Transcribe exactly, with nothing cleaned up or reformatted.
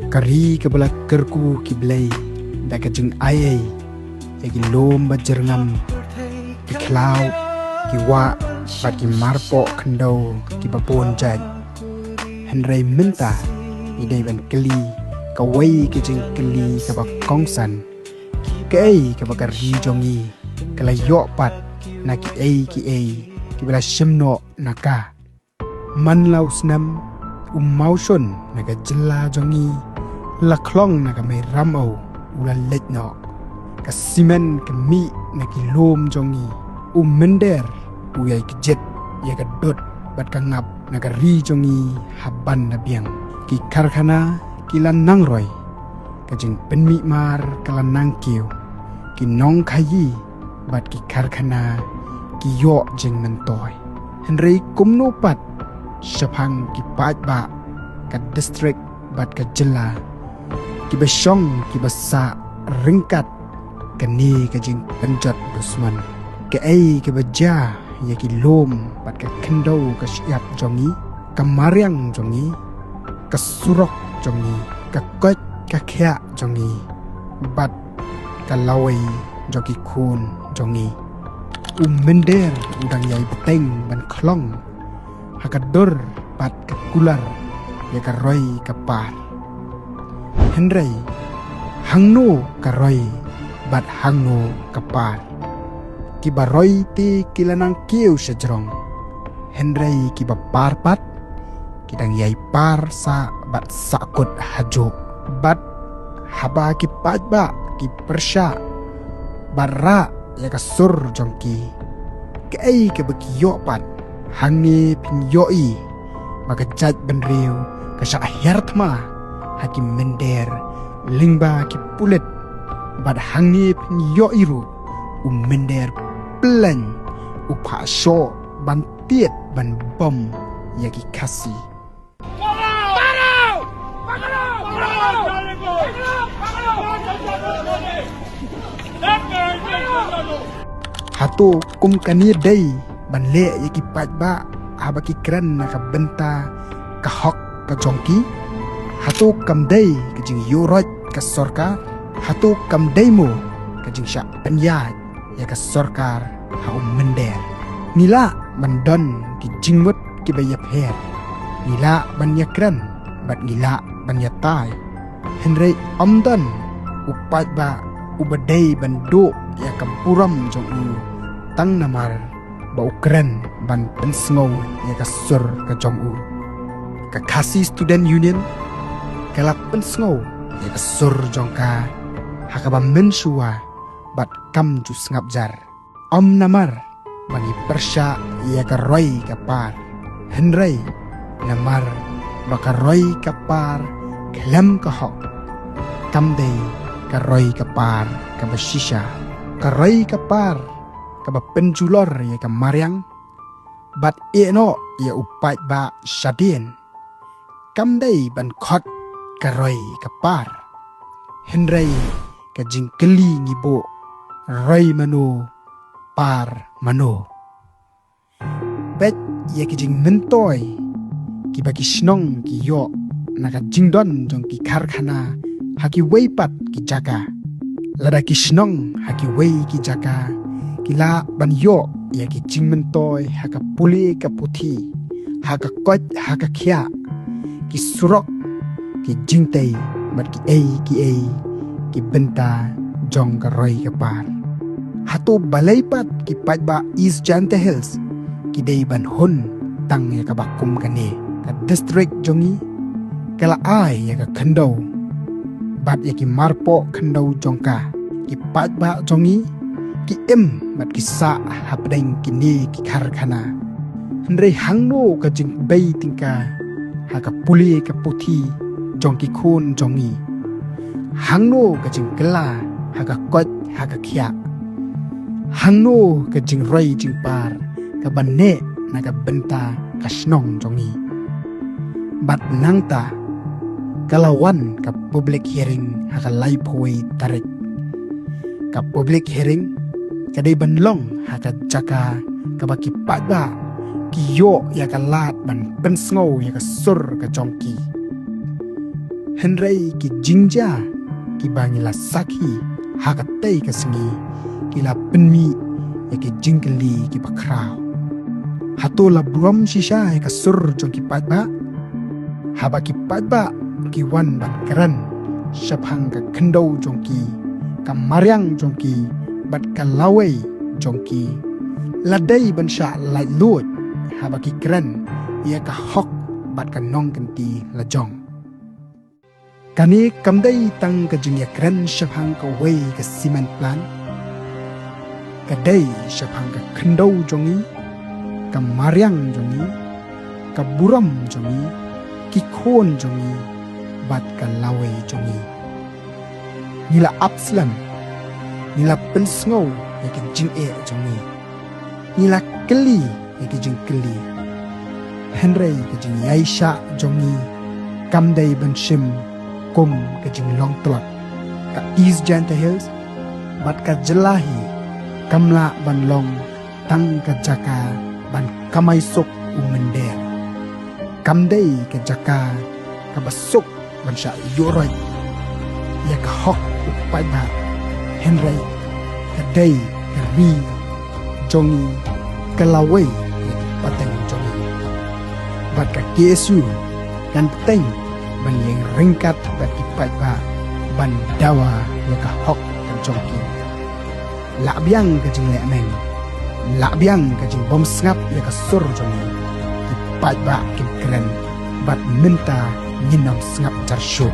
Ka ri kaba la kyrkhu ki blei da ka jingaiei ïa ki lum ba jyrngam, ki khlaw, ki wah bad ki marpoh khyndew kiba bun jait. Hynrei mynta ngi dei ban kylli kawei ka jingkylli kaba kongsan: kaei kaba ka ri jong ngi ka la ïoh pat na kiei kiei kiba la shim noh na ka? Man la u snem, u mawshun na ka jylla jong ngi, la khlong na ka Mei Ramew, u la leit noh. Ka simen ka mih na ki lum jong ngi. U mynder u ïai kjit ïa ka dud bad ka ngap na ka ri jong ngi ha ban da biang. Ki karkhana ki la nang roi, ka jingpynmih mar ka la nang kiew. Ki nongkhaïi bad ki karkhana ki ïoh jingmyntoi. Hynrei kumno pat shaphang ki paidbah ka district bad ka jylla, kiba shong kiba sah ryngkat kane ka jingpynjot dusmon? Kaei kaba jia ïa ki lum bad ka khyndew ka shyiap jong ngi, ka mariang jong ngi, ka surok jong ngi, ka koit ka khiah jong ngi, bad ka lawei jong ki khun jong ngi? U mynder u dang ïai bteng ban khlong ha ka dur bad ka kular ïa ka roi ka par. Hynrei hangno ka roi bad hangno ka par? Kiba roi te ki la nang kiew shajrong, hynrei kiba par pat ki dang ïai par sah bad sahkut hajuh. Bad haba ki paidbah ki pyrshah bad rah ïa ka sur jong ki, kaei kaba ki ïoh pat? Hangne phin ïohi ba ka jaitbynriew ka shah hiar thma ha ki mynder lyngba ki pulit. Bad hangne phin ïohi ruh u mynder pyllein u phah shoh ban tied ban bom ïa ki Khasi. Hato kum kane dei ban leh ïa ki paidbah haba ki kren na ka bynta ka hok ka jong ki? Hato kam dei ka jingïuhroit ka sorkar? Hato kam dei mo ka jingshah pynïaid ïa ka sorkar ha u mynder? Ngi lah ban don ki jingmut kiba ïapher, ngi lah ban ïakren bad ngi lah ban ïatai. Hynrei ym don u paidbah uba dei ban duh ïa ka burom jong u tang namar ba u kren ban pynsngew ïa ka sur ka jong u. Ka Khasi Student Union ka la pynsngew ïa ka sur jong ka ha kaba mynshuwa bad kam ju sngap jar. Ym namar ba ngi pyrshah ïa ka roi ka par, hynrei namar ba ka roi ka par khlem ka hok kam dei ka roi ka par kaba shisha. Ka roi ka par kaba pynjulor ïa ka mariang bad ïehnoh ïa u paidbah shadien kam dei ban khot ka roi ka par. Hynrei ka jingkylli ngi buh, roi mano, par mano? Bad ïa ki jingmyntoi kiba ki shnong ki ïoh na ka jingdon jong ki karkhana ha kiwei pat ki jaka. Lada ki shnong ha kiwei ki jaka ki lah ban ïoh ïa ki jingmyntoi ha ka pule ka puthi, ha ka koit ha ka khiah, ki surok, ki jingtei bad kiei kiei ki bynta jong ka roi ka par, hato balei pat ki paidbah East Jaintia Hills ki dei ban hun tang ïa kaba kum kane? Ka district jong ngi ka la ai ïa ka khyndew bad ïa ki marpoh khyndew jong ka. Ki paidbah jong ngi ki im bad ki sah hapdeng kine ki karkhana. Hynrei hangno ka jingbei tyngka ha ka pule ka puthi jong ki khun jong ngi? Hangno ka jingkylla ha ka koit ha ka khiah? Hangno ka jingroi jingpar kaba neh na ka bynta ka shnong jong ngi? Bad nangta ka la wan ka public hearing ha ka laiphew wei tarik. Ka public hearing ka dei ban long ha ka jaka kaba ki paidbah ki ïoh ïa ka lad ban pynsngew ïa ka sur ka jong ki. Hynrei ki jingjia kiba ngi la sakhi ha katei ka sngi ki la pynmih ïa ki jingkylli kiba khraw. Hato la burom shisha ïa ka sur jong ki paidbah? Haba ki paidbah ki wan ban kren shaphang ka khyndew jong ki, ka mariang jong ki bad ka lawei jong ki, la dei ban shah laitluid haba ki kren ïa ka hok bad ka nongkynti la jong. Kane kam dei tang ka jingïakren shaphang kawei ka cement plant. Ka dei shaphang ka khyndew jong ngi, ka mariang jong ngi, ka burom jong ngi, ki khun jong ngi bad ka lawei jong ngi. Ngi la ap slem, ngi la pynsngew ïa ki jingeh jong ngi, ngi la kylli ïa ki jingkylli. Hynrei ka jingïaishah jong ngi kam dei ban shim kum ka jinglong tlot. Ka East Jaintia Hills bad ka jylla hi kam lah ban long tang ka jaka ban kamai suk u mynder. Kam dei ka jaka kaba suk ban shah ïuhroit ïa ka hok u paidbah, hynrei ka dei ka ri jong ngi, ka lawei ïa ki pateng jong ngi. Bad ka K S U kan bteng ban ïeng ryngkat bad ki paidbah ban dawa ïa ka hok ka jong ki. Lah biang ka jingleh meng, lah biang ka jingbym sngap ïa ka sur jong ngi. Ki paidbah kim kren bad mynta ngin ym sngap jar shuh.